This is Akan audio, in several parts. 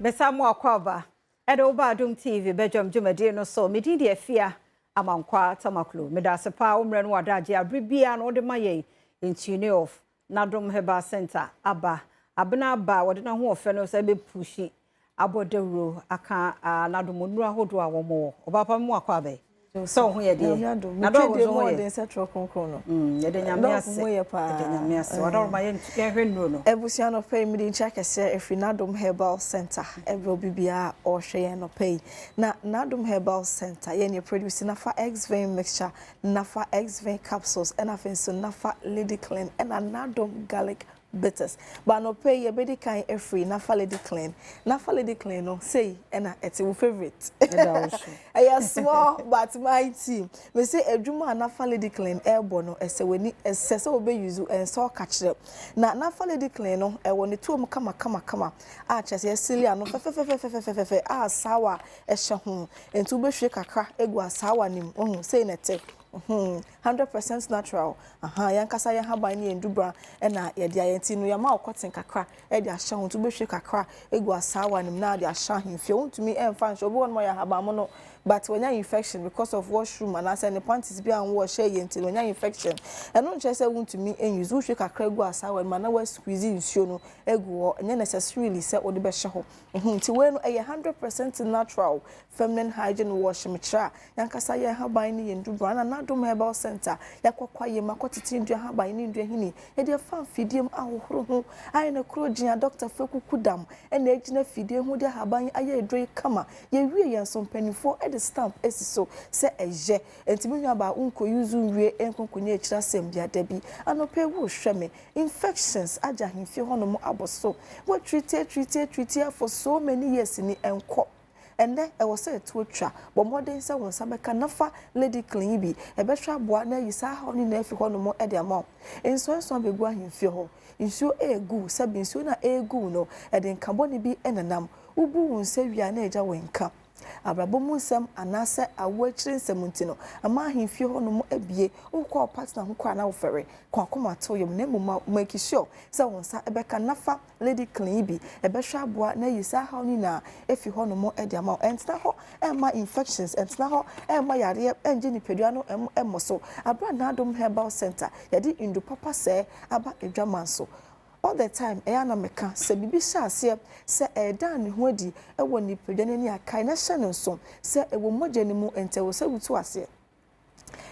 Mesa mo akwaaba ɛde wo ba Adom TV bɛdwam dwumadie no so. Me din de Afia Amankwa Tamaklo. Meda ase paa wo mmerɛ no wadagye abere biara na wode ma yɛn ntune of Nadom Herbal Center aba. Abena aba a wɔde n'ahoɔfɛ no sɛ bɛpushi abɔ dawuro aka Nadom nnuro ahodoɔ a wɔn wɔ. Ɔbaa pa mu akwaaba yi. Sɛ wo ho yɛ deɛ. Na dɔɔ wo ho yɛ. Sɛ twerɛ kronkron no. Yɛde Nyame ase. Yɛde Nyame ase. Ɔdɔroma yɛhwɛ nnuro no. Abusua nɔpɛ yi mede nkyia kɛseɛ ɛfiri Nadom Herbal Center ɛbrɛ obi biara ɔrehwɛ yɛn nɔpɛ yi. Na Nadom Herbal Center yɛn yɛ produce Nafa X-Vein mixture, Nafa X-Vein capsules, ɛna afei nso Nafa Lady Clean, ɛna Nadom garlic bitters. Ba anɔpɛ yi yɛbɛdi kan afiri Nafa Lady Clean. Nafa Lady Clean no sei ɛna ɛte, wo favourite. Ɛyɛ small but mighty. Me se adwuma a Nafa Lady Clean ɛrebɔ no ɛsɛ w'ani, ɛsɛ sɛ wobɛ use, ɛnsɛ ɔka kyerɛ. Na Nafa Lady Clean no ɛwɔ ne tuom kama kama kama a kyerɛ sɛ yɛsili ano fɛfɛfɛfɛfɛfɛfɛ a asaawa ɛhyɛ ho. Nti wobɛhwie kakra egu asaawa no mu. Wohu sei na ɛte. 100% natural. Aha, yɛn kasa yɛn haban ne yɛn dubra ɛna yɛde ayɛ. Nti no yɛma wo cotton kakra ɛde ahyɛ ho. Nti wobɛhwie kakra egu asaawa no mu na de ahyɛ ahemfie. Wontumi ɛmfa nhyɛ. Obi wɔ no ɔyɛ ahaban no but wɔnya infection because of washroom anaasɛ ne panties bi a wɔhyɛ yɛ nti wɔnya infection. Ɛno nkyerɛ sɛ wontumi ɛnuse. Wohwie kakra egu asaawa no mu na wa squeeze nsuo no egu hɔ. Ɛnyɛ necessarily sɛ wode bɛhyɛ hɔ. Nti wei no ɛyɛ 100% natural feminine hygiene wash mekyerɛ a yɛnkasa yɛn haban ne yɛn dubra na Nadom Herbal Center yɛakɔ kwaeɛ mu akɔtete ndua haban ne ndua hini yɛde afa mfidie mu ahohoro ho ayɛ no koro gyina Dr. Fekuku dam ɛna egyina fidie ho de ahaban ayɛ aduro yi kama. Yɛwie yɛn so mpanimfoɔ ɛde stamp esi so sɛ ɛyɛ. Nti mi nua baa, nkɔ use nwie nkonkonye akyire asɛm bi ada bi anɔpɛ ewu hwɛ me infections agye ahemfie hɔnom abɔ so, wɔatreat, treat, treat for so many years ni ɛnkɔ. Ɛnɛ ɛwɔ sɛ ɛto atwa. Bɔ mmɔden sɛ wɔn nsa bɛka Nafa Lady Clean bi, ɛbɛhwɛ aboa na ayi saa haw no nyinaa afi hɔnom ɛde ama wo. Nsonson abɛgu ahemfie hɔ, nsuo ɛɛgu sɛbi nsuo no a ɛɛgu no ɛde nkabɔne bi ɛnenam. Wobu wo nsa wie a na ɛgya wɔn nka abrabɔ mu nsɛm anaasɛ awo akyire nsɛm nti no ama ahemfie hɔnom abie. Wokɔ partner ho koraa na wofɛre kɔ akoma to yam, na mmom make sure sɛ wɔn nsa ɛbɛka Nafa Lady Clean bi, ɛbɛhwɛ aboa na ayi saa haw no nyinaa efi hɔnom ɛde ama wo. Ɛntena hɔ ɛmma infections, ɛntena hɔ ɛmma yareɛ ɛngye nipadua no ɛmmɔ so. Abira Nadom Herbal Center yɛde ndu papa sɛɛ aba adwaman so all the time. Ɛyɛ ana meka sɛ biribi hyɛ aseɛ sɛ ɛɛda ne ho adi ɛwɔ nipadua no ani akae na hyɛ no nso sɛ ɛwɔ mogya no mu, nti ɛwɔ sɛ wotu aseɛ.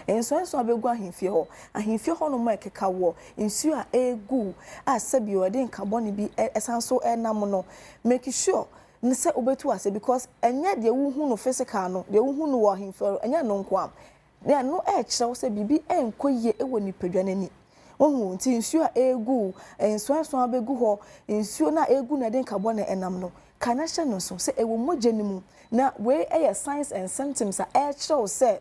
Nsonson abɛgu ahemfie hɔ, ahemfie hɔnom a ɛkeka wɔ nsuo a ɛregu a sɛbi ɔde nkabɔne bi ɛsan so ɛnam no, make sure ne sɛ wobɛtu ase because ɛnyɛ deɛ wohu no physical no, deɛ wohu no wɔ ahemfie hɔ ɛnyɛ no nko a deɛ no ɛɛkyerɛw sɛ biribi ɛnkɔ yie ɛwɔ nipadua n'ani. Wohu nti nsuo a ɛregu, nsonson abɛgu hɔ, nsuo no a ɛregu na ɛde nkabɔne ɛnam no ka na hyɛ no nso sɛ ɛwɔ mogya no mu, na wei ɛyɛ signs and symptoms a ɛɛkyerɛw sɛ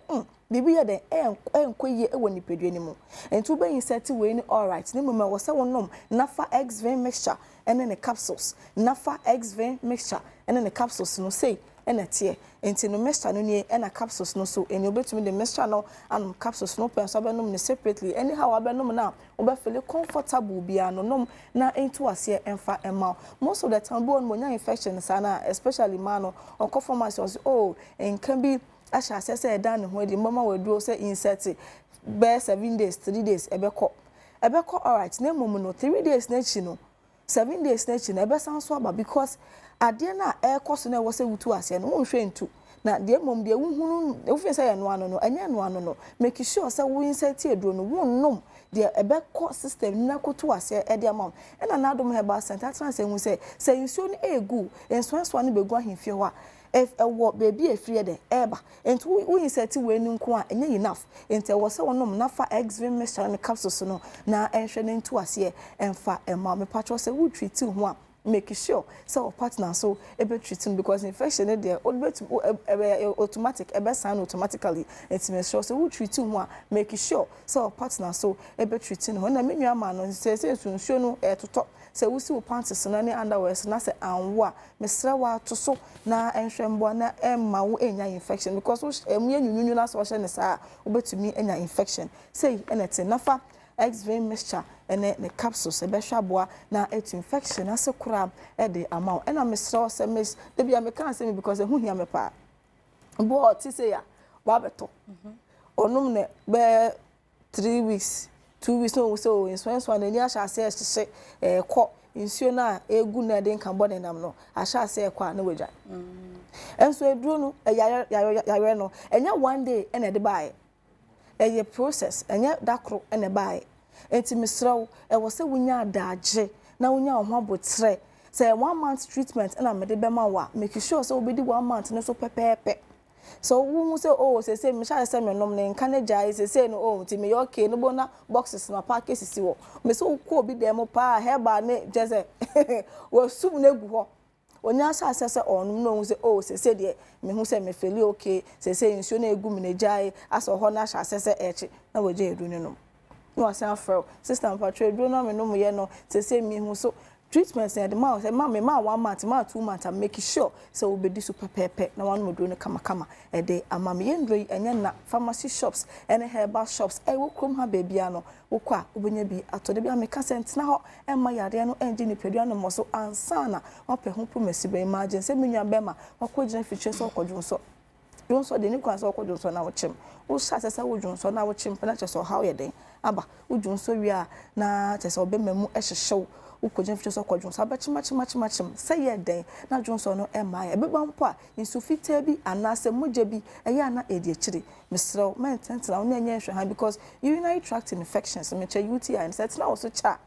biribi yɛ dɛn ɛnkɔ yie ɛwɔ nipadua no mu. Nti wobɛyi sɛ te wei ni alright, ne mmom ɛwɔ sɛ wonom Nafa X-Vein mixture ɛne ne capsules. Nafa X-Vein mixture ɛne ne capsules no sei ɛna teɛ. Nti no mixture no nie ɛna capsules no so ɛni. Wobɛtumi de mixture no anom capsules no pɛn so, abɛnom no separately, anyhow abɛnom no a wobɛfeel comfortable biara no nom na ntu aseɛ ɛmfa ɛma wo. Most of the time bi wɔ no wɔnya infection saa na especially mmaa no ɔkɔ pharmacy, ɔsɛ oh, nka bi ahyɛ aseɛ sɛ ɛda ne ho adi, mbɛma waduro sɛ insert bɛyɛ 7 days, 3 days, ɛbɛkɔ, ɛbɛkɔ alright. Na mmom no 3 days n'akyi no, 7 days n'akyi no, ɛbɛsan so aba because adeɛ no a ɛrekɔ so na ɛwɔ sɛ wotu aseɛ no wonhwɛ ntu na deɛ mmom deɛ wohunu wofin sɛ yɛ noa no, ɛnyɛ noa no. Make sure sɛ wo insert aduro no, wonnom deɛ ɛbɛkɔ system no na kɔtu aseɛ ɛde ama wo. Ɛna N'adom Herbal Center atena sɛ hu sɛ nsuo no ɛɛgu nsoasoa no bɛgu ahemfie hɔ a ɛwɔ beebi a efiri yɛ dɛ ɛɛba. Nti wo insert wei no nko a ɛnyɛ enough, nti ɛwɔ sɛ wɔnom Nafa X-Vein mixture ne capsules no na ɛnhwɛ ne nto aseɛ ɛmfa ɛma. Mepatwɛ sɛ wo treat ho a, make sure sɛ wɔ partner so ebe treat no because infection no deɛ wobɛtumi ɛbɛyɛ automatic, ɛbɛsan no automatically. Nti make sure sɛ wo treat ho a, make sure sɛ wɔ partner so ebe treat no ho. Na me nua maa no sɛ nsuo no ɛɛtotɔ sɛ wosi wo panties no ne underwears na sɛ anwo a, mesrɛ wo ato so na ɛnhwɛ mboa na ɛmma wo ɛnya infection because ɛmu yɛ nwunwunwu na sɛ ɔhyɛ ne saa a wobɛtumi anya infection. Sei ɛna ɛte Nafa. X-Vein mixture ne ne capsules ɛbɛhwɛ aboa na atu infection ase koraa de ama wo. Ɛna mesrɛ wo sɛ mes da bi a meka asɛm yi because ɛho hia me paa. Obi wɔ hɔ ɔte sei a wabɛtɔ. Ɔnom no bɛyɛ 3 weeks, 2 weeks na ohu sɛ oh nsuansuan n'ani ahyɛ aseɛ rehyehye ɛrekɔ nsuo no a ɛregu no a ɛde nka bɔ ne nam no ahyɛ aseɛ rekɔ a na wagyae. Nso aduro no ɛyɛ yareɛ no ɛnyɛ one day ɛna ɛde baeɛ. Ɛyɛ process, ɛnyɛ da koro na ɛbaeɛ. Enti mesrɛ wo, ɛwɔ sɛ wonya adagye na wonya wo ho aboterɛ. Sɛ ɛyɛ one month treatment na mede bɛma wo a, make sure sɛ wobɛdi one month no so pɛpɛɛpɛ. Sɛ wohu sɛ oh seesei mehyɛ aseɛ sɛ menom no, nka no agyae, seesei no oh nti meyɛ okay, no bo na boxes no apaake asisi hɔ. Mese wokɔ obi dan mu paa a, herbal ne kyerɛ sɛ wasum no agu hɔ. Ɔnya hyɛ aseɛ sɛ ɔrenom na ɔhu sɛ oh seesei deɛ mehu sɛ me feeli okay, seesei nsuo no a ɛgu me no agyae, asɛ ɔhɔ no ahyɛ aseɛ sɛ ɛrekye na wagyae aduro no nom. Na wasan afrɛ wo, sister mpakyɛw aduro no a menomeɛ no seesei mehu so treatment na yɛde ma wo, sɛ ma memaa one month, memaa 2 months a make sure sɛ wobɛdi so pɛpɛɛpɛ na wanom aduro no kamakama ɛde ama me. Yɛn nnuro yi ɛnyɛ nna, pharmacy shops ɛne herbal shops ɛwɔ kurom ha baabiara no wokɔ a wobɛnya bi atɔ. Da biara meka sɛ ntena hɔ mma yareɛ no ngye nipadua no mmɔ so ansa na woapɛ ho pomasi berɛ. Imagine sɛ me nua bɛrima wakɔgyina afikyire sɛ ɔkɔ dwonsɔ. Dwonsɔ deɛ ɛni kwan sɛ wokɔ dwonsɔ na wokyem. Wohyɛ aseɛ sɛ wodwonsɔ na wokyem pɛ na kyerɛ sɛ ɔhaw yɛ den aba. Wodwonsɔ wie a na kyerɛ sɛ ɔbɛma mu hyehye wo. Wokɔgyina afikyire sɛ ɔkɔ dwonsɔ abɛkyem akyem akyem akyem sɛ yɛ dɛn na dwonsɔ no mmaeɛ. Ɛbɛba mpo a nsu fitaa bi anaasɛ mogya bi ɛyɛ a na ɛdi akyire. Mesrɛ wo mɛntenatena wo ne ɛnyɛ nhwɛhan because urinary tract infections mekyɛ UTI no sɛ ɛtena wo so kyɛ a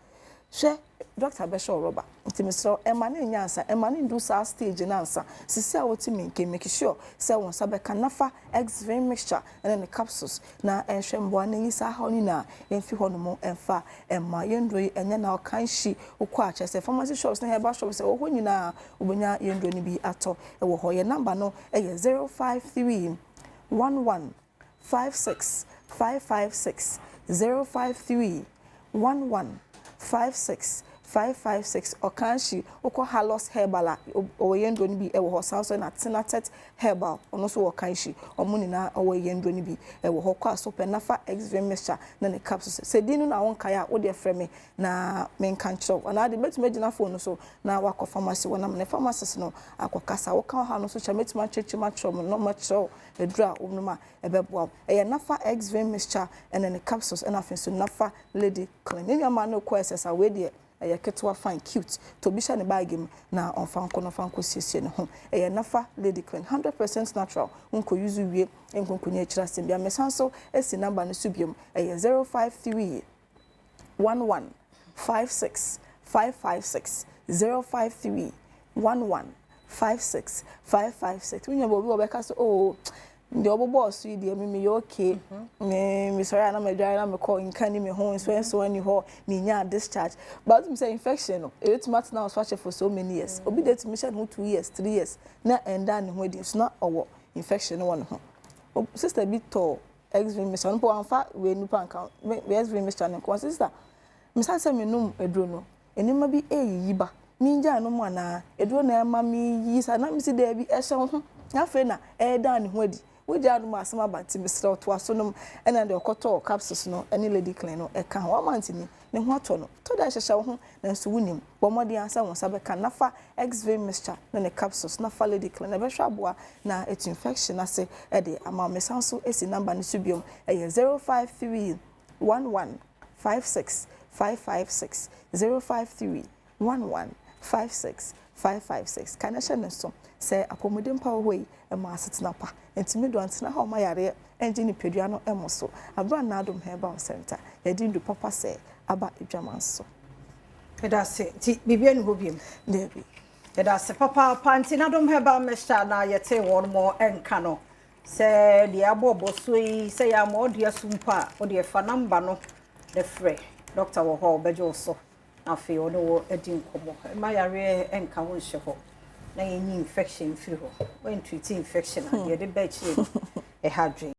hwɛ doctor bɛhyɛ wo rɔba. Nti mesrɛ wo ɛma no nyɛ ansa ɛma no ndu saa stage no ansa. Sisi a wote me nka make sure sɛ wo nsa bɛka Nafa X-Vein mixture ɛne ne capsules na ɛnhwɛ mmoa na ɛnyi saa haw no nyinaa ɛmfi hɔ nom ɛmfa ɛmma. Yɛn nnuro yi ɛnyɛ na ɔka nhyi wokɔ a kyerɛ sɛ pharmacy shops ne herbal shops ɛwɔ hɔ nyinaa wobɛnya yɛn nnuro no bi atɔ ɛwɔ hɔ. Yɛn number no ɛyɛ 053 11 56 556, 053 11 56 556. Ɔkanhyi wokɔ Halos Herbal a ɔwɔ yɛn nnuro no bi ɛwɔ hɔ. Saa nso na Tenatet Herbal ɔno nso wɔ Kanhyi, ɔmo nyinaa ɔwɔ yɛn nnuro no bi ɛwɔ hɔ. Kɔ a pɛ Nafa X-Vein mixture na ne capsules. Sɛ din no na wonkae a wodeɛ frɛ me na menka nkyerɛ wo anaa de mɛtumi agyina phone no so na wakɔ pharmacy hɔ na ne pharmacist no akɔkasa. Woka ɔha no nso kyerɛ mɛtumi akyerɛkyerɛ mu akyerɛ mo na ɔmakyerɛ wo aduru a wonom a ɛbɛboa wo. Ɛyɛ Nafa X-Vein mixture ɛne ne capsules ɛna afei nso Nafa Lady Clean. Ne nnuama no kɔ ɛsɛ sa wei deɛ ɛyɛ ketewa, fine, cute to obi hyɛ ne bag mu na ɔmfa nkɔ na ɔmfa nkɔ siesie ne ho. Ɛyɛ Nafa Lady Clean, 100% natural. Nkɔ use wie nkonkonyi akyerɛ asɛm bi a mesan so esi number no so biom, ɛyɛ 053 11 56 556, 053 11 56 556. Wonya bɔ obi wɔ bɛka so oh deɛ ɔbobɔɔ so yi deɛ me meyɛ okay, me mesɔre a na madware na mekɔ nka ni me ho nso nso ani hɔ menya discharge, but wotum sɛ infection no ɛbɛtumi atena wo so akyɛ for so many years. Obi de tumi hyɛ ne ho 2 years, 3 years na ɛnda ne ho adi nso na ɔwɔ infection no wɔ ne ho. Sister bi tɔ X-Vein mixture no mpo wamfa wei nipa nka X-Vein mixture no nko. Sister mesa sɛ menum aduro no nneɛma bi ɛyiyi ba mengyaa no mu anaa aduro na ɛma meyiyi saa na mesi daabi ɛhyɛ wo ho na afei na ɛɛda ne ho adi wogyaa no mu asɛm aba. Nti mesrɛ ɔtoa so nom ɛna deɛ ɔkɔtɔɔ capsules no ɛne Lady Clean no ɛka ho ama ntini ne ho atɔ no tɔ da ɛhyehyɛ wo ho. Nanso wonim bɔ mmɔden asɛ wo nsa bɛka Nafa X-Vein mixture na ne capsules, Nafa Lady Clean ɛbɛhwɛ aboa na ɛtu infection ase ɛde ama. Mesan so esi number no so biom, ɛyɛ 053 11 56 556, 053 11 56 556. Ka ne hyɛ ne so sɛ apɔmuden pa wɔ hɔ yi ɛma asetena pa ntumi do antena hɔ ɔma yareɛ ɛngye nipadua no ɛmo so abira. Nadom Herbal Center yɛde ndu papa sɛ aba adwaman so. Yɛda ase. Nti biribi ani hɔ biom? Dabi. Yɛda ase papaapa. Nti Nadom Herbal mixture na yɛte wɔn mo ɛnka no sɛ deɛ abɔ ɔbɔ so yi sɛ yɛ ama ɔde aso mpo a wode ɛfa number no de frɛ doctor wɔ hɔ a ɔbɛgye wo so na afei ɔne wɔ adi nkɔmmɔ. Ɛma yareɛ ɛnka wo nhyɛ hɔ na yɛnyi infection mfiri hɔ. Wɔntreat infection a deɛ ɛde ba akyire no ɛha adwene.